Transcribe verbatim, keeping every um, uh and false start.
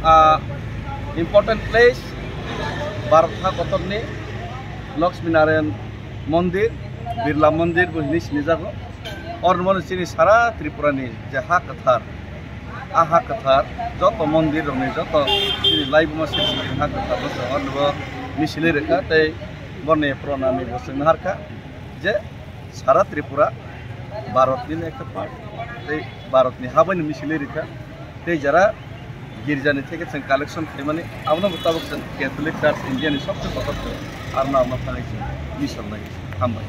Ah, important place, Bharat ha kotorni Lakshmi Narayan Mondir, Birla Mondir bo hinwi sinijago. Orno chini sara Tripura ni je ha kwthar, a ha kwthar, joto mondir rokni, joto chini laibuma siri siri ha kwthar no chwng orno bo misilwi rwkha tei borni pranami bo chwng naharkha je sara Tripura Bharat ni ekta part, tei Bharat ni habai ni misilwi rwkha. Tei jara girja ni theke chwng collection khaimani, abono bo tabuk chwng Catholic Church India ni sobse kotor se, arno abono thangwi chwng mission nai. Hambai.